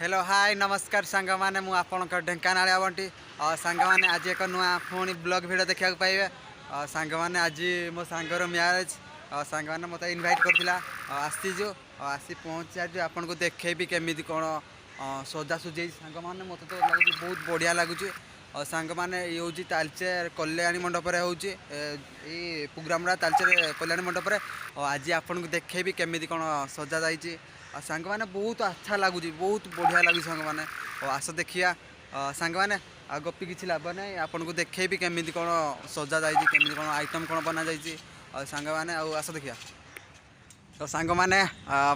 Hello, high, ନମସ୍କାର ସାଙ୍ଗମାନେ। ମୁଁ ଆପଣଙ୍କ ଢେଙ୍କାନାଳ ବଣ୍ଟି। ଆଉ ସାଙ୍ଗମାନେ, ଆଜି ଏକ ନୂଆ ପୁଣି ବ୍ଲଗ୍ ଭିଡ଼ିଓ ଦେଖିବାକୁ ପାଇବେ। ଆଉ ସାଙ୍ଗମାନେ, ଆଜି ମୋ ସାଙ୍ଗର ମ୍ୟାରେଜ୍। ଆଉ ସାଙ୍ଗମାନେ, ମୋତେ ଇନଭାଇଟ୍ କରିଥିଲା ଆଉ ଆସିଛୁ ଆଉ ଆସି ପହଞ୍ଚି ସାରିଛୁ। ଆପଣଙ୍କୁ ଦେଖେଇବି କେମିତି କ'ଣ ସଜାସଜି ହେଇଛି। ସାଙ୍ଗମାନେ, ମୋତେ ତ ଲାଗୁଛି ବହୁତ ବଢ଼ିଆ ଲାଗୁଛି। ଆଉ ସାଙ୍ଗମାନେ, ଇଏ ହେଉଛି ତାଲଚେର କଲ୍ୟାଣୀ ମଣ୍ଡପରେ ହେଉଛି ଏଇ ପ୍ରୋଗ୍ରାମଟା, ତାଲଚେର କଲ୍ୟାଣୀ ମଣ୍ଡପରେ। ଆଉ ଆଜି ଆପଣଙ୍କୁ ଦେଖେଇବି କେମିତି କ'ଣ ସଜା ଯାଇଛି। ଆଉ ସାଙ୍ଗମାନେ, ବହୁତ ଆଚ୍ଛା ଲାଗୁଛି, ବହୁତ ବଢ଼ିଆ ଲାଗୁଛି ସାଙ୍ଗମାନେ। ଆଉ ଆସ ଦେଖିବା। ସାଙ୍ଗମାନେ, ଆଉ ଗପି କିଛି ଲାଭ ନାହିଁ। ଆପଣଙ୍କୁ ଦେଖେଇବି କେମିତି କ'ଣ ସଜା ଯାଇଛି, କେମିତି କ'ଣ ଆଇଟମ୍ କ'ଣ ବନାଯାଇଛି। ଆଉ ସାଙ୍ଗମାନେ, ଆଉ ଆସ ଦେଖିବା। ତ ସାଙ୍ଗମାନେ,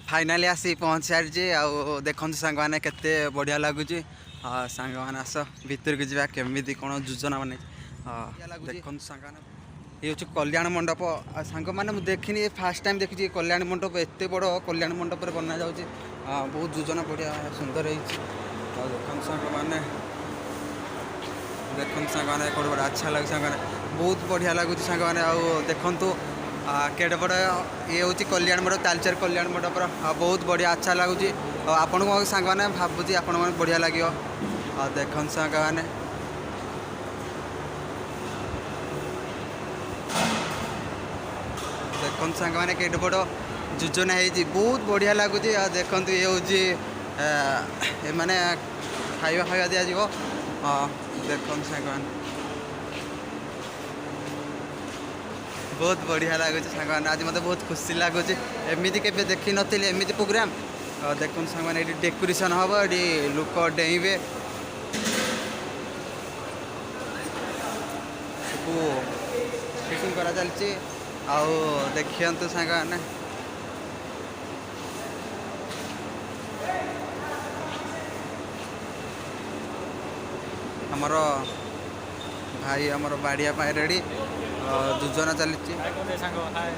ଫାଇନାଲି ଆସି ପହଞ୍ଚି ସାରିଛି। ଆଉ ଦେଖନ୍ତୁ ସାଙ୍ଗମାନେ, କେତେ ବଢ଼ିଆ ଲାଗୁଛି। ସାଙ୍ଗମାନେ, ଆସ ଭିତରକୁ ଯିବା, କେମିତି କ'ଣ ଯୋଜନା ବନେଇଛି ଦେଖନ୍ତୁ ସାଙ୍ଗମାନେ। ଇଏ ହେଉଛି କଲ୍ୟାଣ ମଣ୍ଡପ। ଆଉ ସାଙ୍ଗମାନେ, ମୁଁ ଦେଖିନି, ଫାର୍ଷ୍ଟ ଟାଇମ୍ ଦେଖିଛି ଏ କଲ୍ୟାଣ ମଣ୍ଡପ। ଏତେ ବଡ଼ କଲ୍ୟାଣ ମଣ୍ଡପରେ ବନାଯାଉଛି। ବହୁତ ଯୋଜନା ବଢ଼ିଆ ସୁନ୍ଦର ହେଇଛି। ଆଉ ଦେଖନ୍ତୁ ସାଙ୍ଗମାନେ, ଦେଖନ୍ତୁ ସାଙ୍ଗମାନେ, କୋଉଠି ବଡ଼ ଆଚ୍ଛା ଲାଗୁଛି ସାଙ୍ଗମାନେ, ବହୁତ ବଢ଼ିଆ ଲାଗୁଛି ସାଙ୍ଗମାନେ। ଆଉ ଦେଖନ୍ତୁ କେଡ଼େ ବଡ଼ ଇଏ ହେଉଛି କଲ୍ୟାଣ ମଣ୍ଡପ, ତାଲଚେର କଲ୍ୟାଣ ମଣ୍ଡପର। ଆଉ ବହୁତ ବଢ଼ିଆ ଆଚ୍ଛା ଲାଗୁଛି। ଆଉ ଆପଣଙ୍କୁ ସାଙ୍ଗମାନେ, ଭାବୁଛି ଆପଣଙ୍କୁ ବଢ଼ିଆ ଲାଗିବ। ଆଉ ଦେଖନ୍ତୁ ସାଙ୍ଗମାନେ, ଦେଖନ୍ତୁ ସାଙ୍ଗମାନେ, କେଡ଼େ ବଡ଼ ଯୋଜନା ହେଇଛି, ବହୁତ ବଢ଼ିଆ ଲାଗୁଛି। ଆଉ ଦେଖନ୍ତୁ, ଇଏ ହେଉଛି ଏମାନେ ଖାଇବା ଫାଇବା ଦିଆଯିବ। ହଁ, ଦେଖନ୍ତୁ ସାଙ୍ଗମାନେ, ବହୁତ ବଢ଼ିଆ ଲାଗୁଛି ସାଙ୍ଗମାନେ। ଆଜି ମୋତେ ବହୁତ ଖୁସି ଲାଗୁଛି, ଏମିତି କେବେ ଦେଖିନଥିଲି ଏମିତି ପ୍ରୋଗ୍ରାମ୍। ଆଉ ଦେଖନ୍ତୁ ସାଙ୍ଗମାନେ, ଏଇଠି ଡେକୋରେସନ୍ ହେବ, ଏଠି ଲୋକ ଡେଇଁବେ, ସବୁ ଫିଟିଂ କରାଚାଲିଛି। ଆଉ ଦେଖିନ୍ତୁ ସାଙ୍ଗମାନେ, ଆମର ଭାଇ ଆମର ବାଡ଼ିଆ ପାଇଁ ରେଡ଼ି, ଯୋଜନା ଚାଲିଛି। ସାଙ୍ଗ ହାଏ।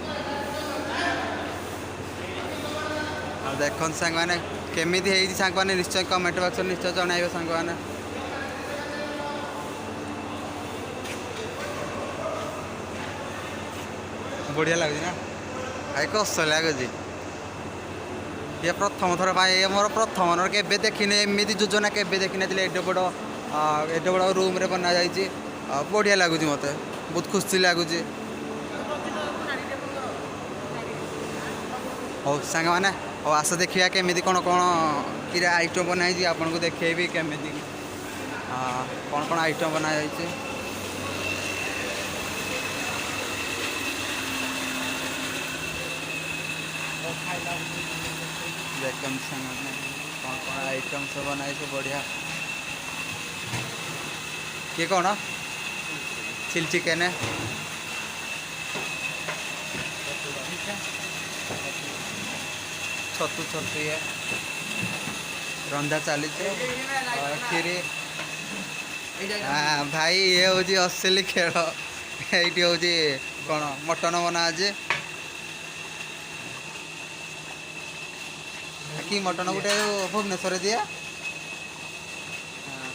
ଆଉ ଦେଖନ୍ତୁ ସାଙ୍ଗମାନେ, କେମିତି ହେଇଛି ସାଙ୍ଗମାନେ, ନିଶ୍ଚୟ କମେଣ୍ଟ ବକ୍ସରେ ନିଶ୍ଚୟ ଜଣାଇବେ ସାଙ୍ଗମାନେ। ବଢ଼ିଆ ଲାଗୁଛି ନା ଭାଇ? କଷ ଲାଗୁଛି। ଇଏ ପ୍ରଥମ ଥର ପାଇଁ, ଇଏ ମୋର ପ୍ରଥମ ଥର, କେବେ ଦେଖିନି ଏମିତି ଯୋଜନା, କେବେ ଦେଖିନଥିଲି। ଏଡ଼େ ବଡ଼ ରୁମ୍ରେ ବନାଯାଇଛି। ଆଉ ବଢ଼ିଆ ଲାଗୁଛି, ମୋତେ ବହୁତ ଖୁସି ଲାଗୁଛି। ହଉ ସାଙ୍ଗମାନେ, ହଉ ଆସ ଦେଖିବା କେମିତି କ'ଣ କ'ଣ କିରା ଆଇଟମ୍ ବନା ହେଇଛି। ଆପଣଙ୍କୁ ଦେଖେଇବି କେମିତି କ'ଣ କ'ଣ ଆଇଟମ୍ ବନାଯାଇଛି। ଦେଖନ୍ତୁ ସାଙ୍ଗମାନେ, କ'ଣ କ'ଣ ଆଇଟମ୍ ସବୁ ବନା ହେଇଛି, ବଢ଼ିଆ। କିଏ କ'ଣ ଚିଲି ଚିକେନ୍, ଛତୁ, ଛତୁ ଇଏ ରନ୍ଧା ଚାଲିଛି, କ୍ଷୀରି। ହଁ ଭାଇ, ଇଏ ହେଉଛି ଅସଲି ଖେଳ। ଏଇଠି ହେଉଛି କ'ଣ ମଟନ ବନା ଅଛି କି ମଟନ ଗୋଟେ ଭୁବନେଶ୍ୱରରେ ଦିଏ,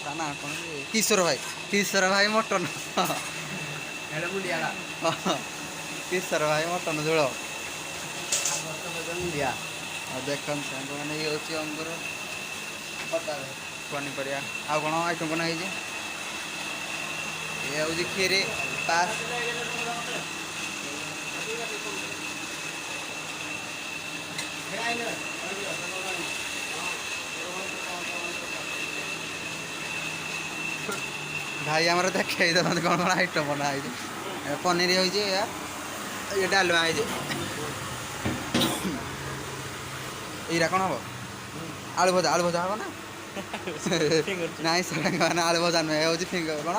ତା ନାଁ କ'ଣ କି? କିଶୋର ଭାଇ, କିଶୋର ଭାଇ ମଟନ, କିଶୋର ଭାଇ ମଟନ ଝୋଳ। ଆଉ ଦେଖନ୍ତୁ ସାଙ୍ଗମାନେ, ଇଏ ହେଉଛି ଅଙ୍ଗୁର, ପନିପରିବା, ଆଉ କ'ଣ ଆଇଟମ୍ ବନା ହେଇଛି। ଇଏ ହେଉଛି କ୍ଷୀରି, ପାସ୍। ଭାଇ ଆମର ଦେଖେଇ ଦେଉଛନ୍ତି କ'ଣ କ'ଣ ଆଇଟମ୍ ବନା ହେଇଛି। ଏ ପନିର ହେଇଛି, ଇଏ ଡାଲମା ହେଇଛି। ଏଇଟା କ'ଣ ହବ? ଆଳୁ ଭଜା, ଆଳୁ ଭଜା ହବ ନା ନାଇଁ ସାଙ୍ଗମାନେ? ଆଳୁ ଭଜା ନୁହେଁ, ହେଉଛି ଫିଙ୍ଗର କ'ଣ,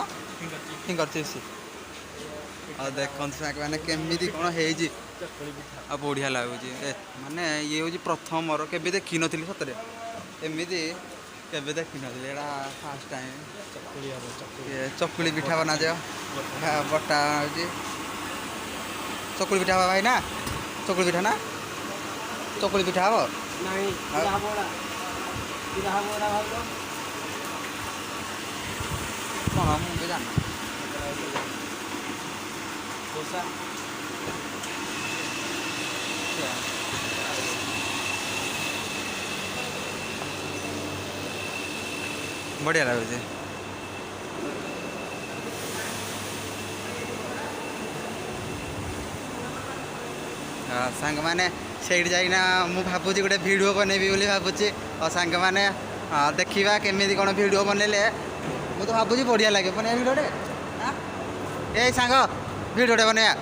ଫିଙ୍ଗର ଚିପ୍ସ। ଆଉ ଦେଖନ୍ତୁ ସାଙ୍ଗମାନେ, କେମିତି କ'ଣ ହେଇଛି। ଆଉ ବଢ଼ିଆ ଲାଗୁଛି। ଏ ମାନେ ଇଏ ହେଉଛି ପ୍ରଥମ ମୋର, କେବେ ଦେଖିନଥିଲି ସତରେ, ଏମିତି କେବେ ଦେଖିନଥିଲି, ଏଇଟା ଫାର୍ଷ୍ଟ ଟାଇମ୍। ଚକୁଳି ହବ, ଚକୁଳି। ଇଏ ଚକୁଳି ପିଠା ବନାଯାଅ, ବଟା ହେଉଛି। ଚକୁଳି ପିଠା ହବ ଭାଇ ନା? ଚକୁଳି ପିଠା ନା? ଚକୁଳି ପିଠା ହବ? ନାଇଁ, ହବ ହବ ଭାଉଜ। କ'ଣ ମୁଁ ବି ଜାଣିନି। ଦୋସା। ବଢ଼ିଆ ଲାଗୁଛି। ହଁ, ସାଙ୍ଗମାନେ, ସେଇଠି ଯାଇକିନା ମୁଁ ଭାବୁଛି ଗୋଟେ ଭିଡ଼ିଓ ବନେଇବି ବୋଲି ଭାବୁଛି। ଆଉ ସାଙ୍ଗମାନେ, ଦେଖିବା କେମିତି କ'ଣ ଭିଡ଼ିଓ ବନେଇଲେ। ମୁଁ ତ ଭାବୁଛି ବଢ଼ିଆ ଲାଗିବ। ବନେଇବା ଭିଡ଼ିଓଟେ? ଏଇ ସାଙ୍ଗ, ଭିଡ଼ିଓଟେ ବନେଇବା।